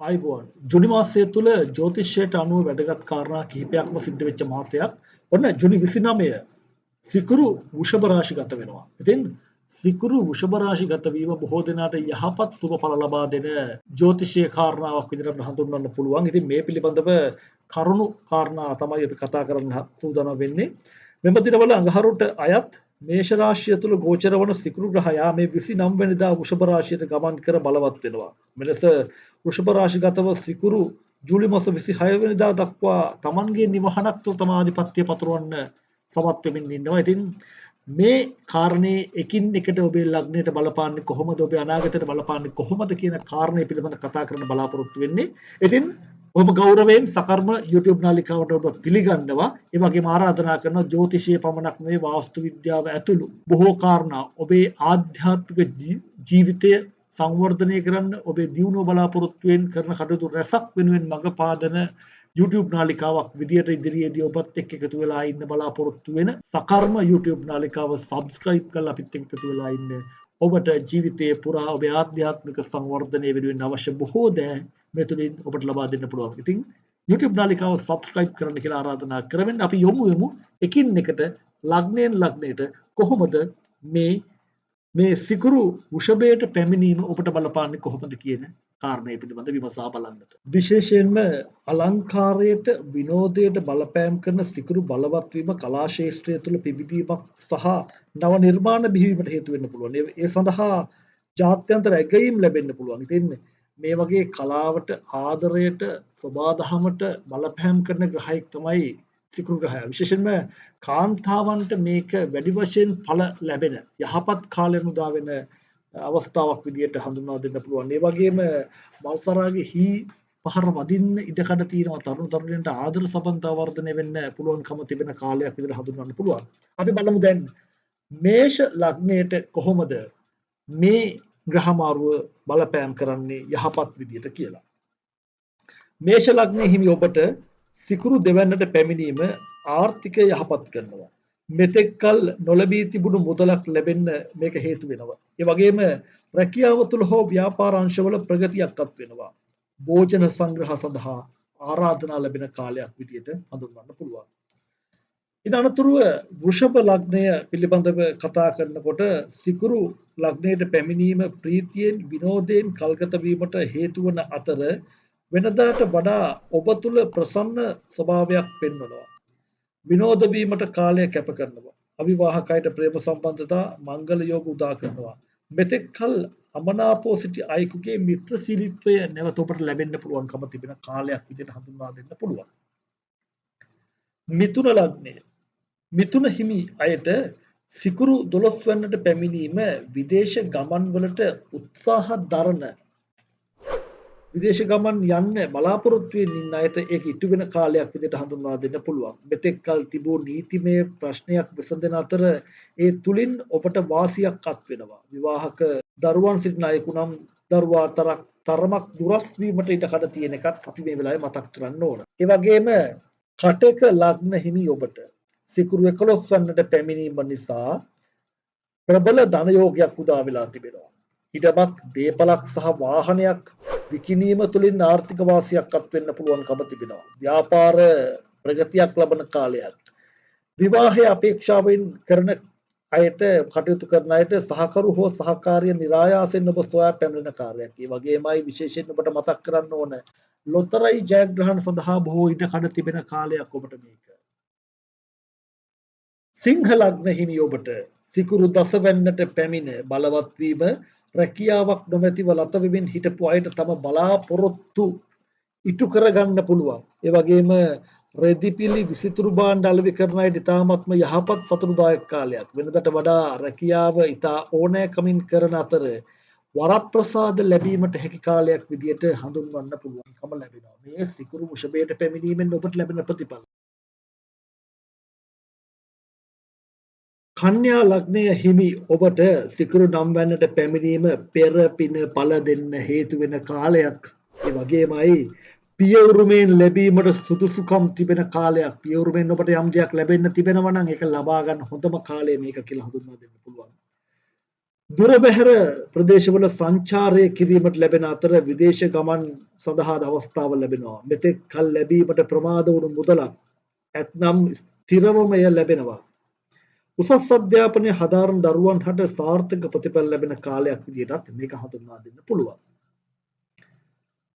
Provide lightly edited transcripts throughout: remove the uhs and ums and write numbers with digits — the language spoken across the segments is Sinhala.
ආයුබෝවන්. ජුනි මාසය තුළ ජ්‍යොතිෂයට අනුව වැදගත් කාරණා කිහිපයක්ම සිද්ධ වෙච්ච මාසයක්. ඔන්න ජුනි 29 සිකුරු වෘෂභ රාශිගත වෙනවා. ඉතින් සිකුරු වෘෂභ රාශිගත වීම බොහෝ දෙනාට යහපත් සුබ ඵල ලබා දෙන ජ්‍යොතිෂීය කාරණාවක් විදිහට අපිට හඳුන්වන්න පුළුවන්. ඉතින් මේ පිළිබඳව කරුණු කාරණා තමයි අපි කතා කරන්න සූදානම් වෙන්නේ. මෙම දිනවල අඟහරුට අයත් මේෂ රාශිය තුළ ගෝචර වන සිකුරු ග්‍රහයා මේ 29 වෙනිදා වෘෂභ රාශියට ගමන් කර බලවත් වෙනවා. මෙලෙස වෘෂභ රාශිගතව සිකුරු ජූලි මාස 26 වෙනිදා දක්වා තමන්ගේ නිවහනක් තුළ තම ආධිපත්‍ය පතුරවන්න සමත් වෙමින් ඉන්නවා. ඉතින් මේ කාරණේ එකින් එකට ඔබේ ලග්නයට බලපාන්නේ කොහොමද, ඔබේ අනාගතයට බලපාන්නේ කොහොමද කියන කාරණේ පිළිබඳ කතා කරන්න බලාපොරොත්තු වෙන්නේ. ඉතින් ඔබ ගෞරවයෙන් සකර්ම YouTube නාලිකාවට ඔබ පිළිගන්නවා. ඒ වගේම ආරාධනා කරනවා ජ්‍යොතිෂයේ පමණක් නෙවෙයි වාස්තු විද්‍යාව ඇතුළු බොහෝ කාරණා ඔබේ ආධ්‍යාත්මික ජීවිතය සංවර්ධනය කරන්න, ඔබේ දියුණුව බලාපොරොත්තුවෙන් කරන කටයුතු රැසක් වෙනුවෙන් මඟ පාදන YouTube නාලිකාවක් විදියට ඉදිරියේදී ඔබත් එක්ක එකතු වෙලා ඉන්න බලාපොරොත්තු වෙන සකර්ම YouTube නාලිකාව සබ්ස්ක්‍රයිබ් කරලා අපිත් එක්ක එකතු වෙලා ඉන්න. ඔබට ජීවිතයේ පුරා ඔබේ ආධ්‍යාත්මික සංවර්ධනය වෙනුවෙන් අවශ්‍ය බොහෝ දෑ මේ තුලින් ඔබට ලබා දෙන්න පුළුවන්. ඉතින් YouTube නාලිකාව සබ්ස්ක්‍රයිබ් කරන්න කියලා ආරාධනා කරමින් අපි යොමු වෙමු එකින් එකට ලග්නයෙන් ලග්නයට කොහොමද මේ මේ සිකුරු වෘෂභයට පැමිණීම ඔබට බලපාන්නේ කොහොමද කියන කාරණය පිළිබඳ විමසා බලන්නට. විශේෂයෙන්ම අලංකාරයට විනෝදයට බලපෑම් කරන සිකුරු බලවත් වීම කලා ක්ෂේත්‍රය තුළ පිබිදීමක් සහ නව නිර්මාණ බිහිවීමට හේතු වෙන්න පුළුවන්. ඒ සඳහා ජාත්‍යන්තර ඇගයීම් ලැබෙන්න පුළුවන්. ඉතින් මේ වගේ කලාවට, ආදරයට, සොබාදහමට බලපෑම් කරන ග්‍රහයෙක් තමයි සිකුරු ග්‍රහය. විශේෂයෙන්ම කාන්තාවන්ට මේක වැඩි වශයෙන් ඵල ලැබෙන යහපත් කාලයන් උදා වෙන අවස්ථාවක් විදියට හඳුන්වා දෙන්න පුළුවන්. ඒ වගේම මල්සරාගේ හී පහර වදින්න ඉඩකඩ තියෙනවා. තරුණ තරුණියන්ට ආදර සබඳතා වර්ධනය වෙන්න පුළුවන්කම තිබෙන කාලයක් විදිහට හඳුන්වන්න පුළුවන්. අපි බලමු දැන් මේෂ ලග්නයට කොහොමද මේ ග්‍රහ මාරුව බලපෑම් කරන්නේ යහපත් විදියට කියලා. මේෂ ලග්නයේ හිමි ඔබට සිකුරු දෙවැන්නට පැමිණීම ආර්ථිකය යහපත් කරනවා. මෙතෙක් කල් නොලැබී තිබුණු මුදලක් ලැබෙන්න මේක හේතු වෙනවා. ඒ වගේම රැකියාව තුළ හෝ ව්‍යාපාර අංශවල ප්‍රගතියක් අත් වෙනවා. භෝජන සංග්‍රහ සඳහා ආරාධනා ලැබෙන කාලයක් විදියට හඳුන්වන්න පුළුවන්. ඊට අනතුරුව වෘෂභ ලග්නය පිළිබඳව කතා කරනකොට සිකුරු ලග්නයට පැමිණීම ප්‍රීතියෙන් විනෝදයෙන් කල්ගත වීමට හේතු වන අතර වෙනදාට වඩා ඔබ තුළ ප්‍රසන්න ස්වභාවයක් පෙන්වනවා. විනෝද වීමට කාලය කැප කරනවා. අවිවාහක අයට ප්‍රේම සම්බන්ධතා මංගල යෝග උදා කරනවා. මෙතෙක් කල් අමනාපව සිටි අයෙකුගේ මිත්‍රශීලීත්වය නැවත ඔබට ලැබෙන්න පුළුවන්කම තිබෙන කාලයක් විදිහට හඳුන්වා දෙන්න පුළුවන්. මිථුන ලග්නය. මිථුන හිමි අයට සිකුරු 12 වන්නට පැමිණීම විදේශ ගමන් වලට උත්සාහ දරන, විදේශ ගමන් යන්න බලාපොරොත්තු වෙමින් ඉන්න අයට ඒක ඉටු වෙන කාලයක් විදිහට හඳුන්වා දෙන්න පුළුවන්. මෙතෙක් කල් තිබූ නීතිමය ප්‍රශ්නයක් විසඳෙන අතර ඒ තුලින් ඔබට වාසියක් අත් වෙනවා. විවාහක දරුවන් සිටින අයෙකු නම් දරුවා තරමක් දුරස් වීමට ඉඩ කඩ තියෙන එකත් අපි මේ වෙලාවේ මතක් කරන්න ඕන. ඒ වගේම කටක ලග්න හිමි ඔබට සිකුරු 11 වන්නට පැමිණීම නිසා ප්‍රබල ධන යෝගයක් උදා වෙලා තිබෙනවා. ඉඩමක්, දේපලක් සහ වාහනයක් විකිණීම තුළින් ආර්ථික වාසියක් අත් වෙන්න පුළුවන්කම තිබෙනවා. ව්‍යාපාර ප්‍රගතියක් ලබන කාලයක්. විවාහය අපේක්ෂාවෙන් කරන අයට, කටයුතු කරන අයට සහකරු හෝ සහකාරිය નિરાයාසයෙන් ඔබ සොයා පැමිණෙන කාලයක්. ඒ වගේමයි විශේෂයෙන් ඔබට මතක් කරන්න ඕන ලොතරැයි ජයග්‍රහණ සඳහා බොහෝ ඉඩ කඩ තිබෙන කාලයක් ඔබට මේක. සිංහ ලග්න හිමි ඔබට සිකුරු දසවැන්නට පැමිණ බලවත් වීම රැකියාවක් නොමැතිව ලත වෙමින් හිටපු අයට තම බලාපොරොත්තු ඉටු කරගන්න පුළුවන්. ඒ වගේම රෙදිපිලි විසිතුරු භාණ්ඩ අලෙවි කරන අයට ඉතාමත්ම යහපත් සතුටුදායක කාලයක්. වෙනදට වඩා රැකියාව ඉතා ඕනෑකමින් කරන අතර වරප්‍රසාද ලැබීමට හැකි කාලයක් විදියට හඳුන්වන්න පුළුවන්කම ලැබෙනවා. මේ සිකුරු වෘෂභයට පැමිණීමෙන් ඔබට ලැබෙන ප්‍රතිඵල. කන්‍යා ලග්නය හිමි ඔබට සිකුරු නම් වන්නට පැමිණීම පෙර පින ඵල දෙන්න හේතු වෙන කාලයක්. ඒ වගේමයි පිය උරුමයෙන් ලැබීමට සුදුසුකම් තිබෙන කාලයක්. පිය උරුමයෙන් ඔබට යම් දෙයක් ලැබෙන්න තිබෙනවා නම් ඒක ලබා ගන්න හොඳම කාලය මේක කියලා හඳුන්වා දෙන්න පුළුවන්. දුර බැහැර ප්‍රදේශවල සංචාරය කිරීමට ලැබෙන අතර විදේශ ගමන් සඳහා අවස්ථාව ලැබෙනවා. මෙතෙක් කල් ලැබීමට ප්‍රමාද වුණු මුදලක් ඇත්නම් ස්ථිරවම එය ලැබෙනවා. උසස් අධ්‍යාපනය හදාරන දරුවන් හට සාර්ථක ප්‍රතිඵල ලැබෙන කාලයක් විදිහටත් මේක හඳුන්වා දෙන්න පුළුවන්.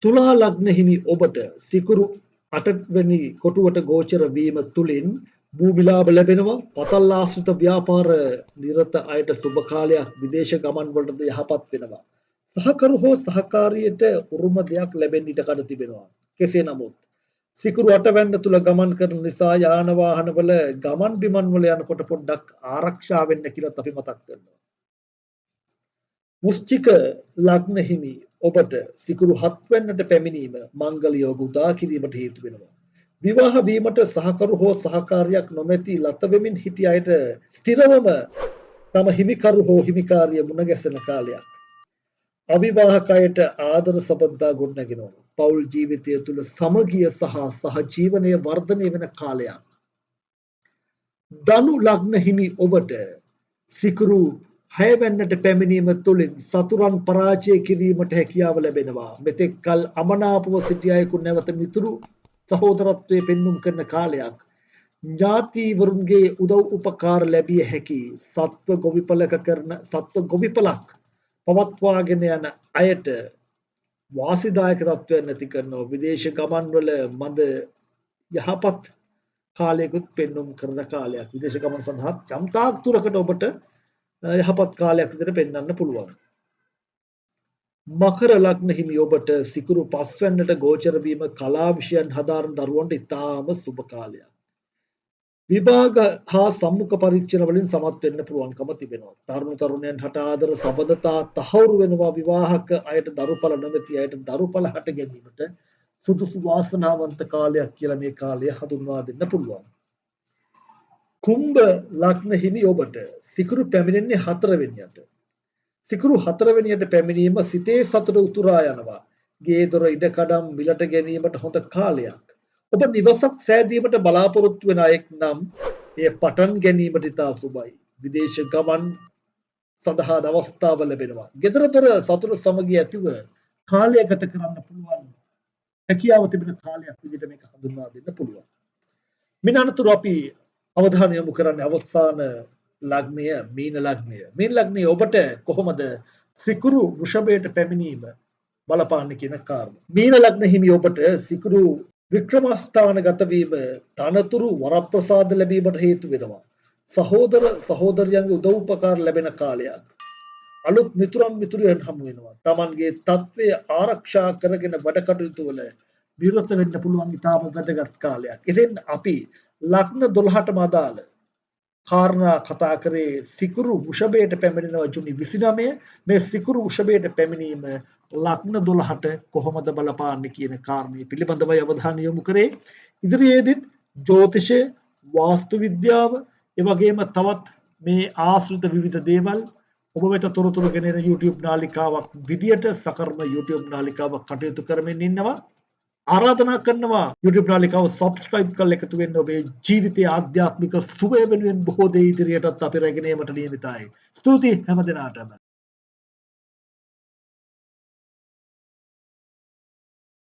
තුලා ලග්න හිමි ඔබට සිකුරු අටවෙනි කොටුවට ගෝචර වීම තුළින් භූමිලාභ ලැබෙනවා. පතල් ආශ්‍රිත ව්‍යාපාර නිරත අයට සුබ කාලයක්, විදේශ ගමන් වලටද යහපත් වෙනවා. සහකරු හෝ සහකාරියට උරුම දෙයක් ලැබෙන්න ඉඩ කඩ තිබෙනවා. කෙසේ නමුත් සිකුරු අටවැන්න තුල ගමන් කරන නිසා යාන වාහනවල ගමන් බිමන් වල යනකොට පොඩ්ඩක් ආරක්ෂා වෙන්න කියලාත් අපි මතක් කරනවා. වෘශ්චික ලග්න හිමි ඔබට සිකුරු හත්වැන්නට පැමිණීම මංගල යෝග උදා කිරීමට හේතු වෙනවා. විවාහ වීමට සහකරු හෝ සහකාරියක් නොමැති ලත වෙමින් හිටි අයට ස්ථිරවම තම හිමිකරු හෝ හිමිකාරිය මුණ ගැසෙන කාලයක්. අවිවාහක අයට ආදර සබඳතා ගොඩනගෙනවා. පෞල් ජීවිතය තුළ සමගිය සහ සහජීවනය වර්ධනය වෙන කාලයක්. ධනු ලග්න හිමි ඔබට සිකුරු හයවැන්නට පැමිණීම තුළින් සතුරන් පරාජය කිරීමට හැකියාව ලැබෙනවා. මෙතෙක් කල් අමනාපව සිටි අයෙකු නැවත මිතුරු සහෝදරත්වයේ පෙන්නුම් කරන කාලයක්. ඥාතිවරුන්ගේ උදව් උපකාර ලැබිය හැකි. සත්ව ගොවිපලක කරන සත්ව ගොවිපලක් පවත්වාගෙන යන අයට වාසිදායක තත්ත්වයන් ඇති කරනවා. විදේශ ගමන්වල මඳ යහපත් කාලයකුත් පෙන්නුම් කරන කාලයක්. විදේශ ගමන් සඳහා යම් තාක් දුරකට ඔබට යහපත් කාලයක් විදිහට පෙන්වන්න පුළුවන්. මකර ලග්න හිමි ඔබට සිකුරු පස්වැන්නට ගෝචර වීම කලා විෂයන් හදාරන දරුවන්ට ඉතාම සුබ කාලයක්. විභාග හා සම්මුඛ පරීක්ෂණ වලින් සමත් වෙන්න පුළුවන්කම තිබෙනවා. තරුණ තරුණියන් හට ආදර සබඳතා තහවුරු වෙනවා. විවාහක අයට දරුඵල නොමැති අයට දරුඵල හට ගැනීමට සුදුසු වාසනාවන්ත කාලයක් කියලා මේ කාලය හඳුන්වා දෙන්න පුළුවන්. කුම්භ ලග්න හිමි ඔබට සිකුරු පැමිණෙන්නේ හතරවෙනියට. සිකුරු හතරවෙනියට පැමිණීම සිතේ සතුට උතුරා යනවා. ගේ දොර ඉඩකඩම් මිලට ගැනීමට හොඳ කාලයක්. ඔබ නිවසක් සෑදීමට බලාපොරොත්තු වෙන අයෙක් නම් එය පටන් ගැනීමට ඉතා සුබයි. විදේශ ගමන් සඳහා අවස්ථාව ලැබෙනවා. ගෙදර දොර සතුට සමගිය ඇතිව කාලය ගත කරන්න පුළුවන් හැකියාව තිබෙන කාලයක් විදිහට මේක හඳුන්වා දෙන්න පුළුවන්. මින් අනතුරු අපි අවධානය යොමු කරන්නේ අවසාන ලග්නය මීන ලග්නය. මීන ලග්නය ඔබට කොහොමද සිකුරු වෘෂභයට පැමිණීම බලපාන්නේ කියන කාරණා. මීන ලග්න හිමි ඔබට සිකුරු වික්‍රමස්ථානගත වීම තනතුරු වරප්‍රසාද ලැබීමට හේතු වෙනවා. සහෝදර සහෝදරියන්ගේ උදව් උපකාර ලැබෙන කාලයක්. අලුත් මිතුරන් මිතුරියන් හමු වෙනවා. තමන්ගේ තත්ත්වය ආරක්ෂා කරගෙන වැඩ කටයුතු වල නිරත වෙන්න පුළුවන් ඉතාම වැදගත් කාලයක්. ඉතින් අපි ලග්න 12ටම අදාළ කාරණා කතා කරේ සිකුරු වෘෂභයට පැමිණෙනවා ජුනි 29. මේ සිකුරු වෘෂභයට පැමිණීම ලග්න 12ට කොහොමද බලපාන්නේ කියන කාරණේ පිළිබඳවයි අවධානය යොමු කරේ. ඉදිරියේදීත් ජ්‍යොතිෂය, වාස්තු විද්‍යාව, ඒ වගේම තවත් මේ ආශ්‍රිත විවිධ දේවල් ඔබ වෙත තොරතුරු ගෙන එන YouTube නාලිකාවක් විදියට සකර්ම YouTube නාලිකාවක් කටයුතු කරමින් ඉන්නවා. ආරාධනා කරනවා YouTube නාලිකාව සබ්ස්ක්‍රයිබ් කරලා එකතු වෙන්න. ඔබේ ජීවිතයේ ආධ්‍යාත්මික සුවය වෙනුවෙන් බොහෝ දේ ඉදිරියටත් අපි රැගෙන ඒමට නියමිතයි. ස්තුතියි හැම දෙනාටම.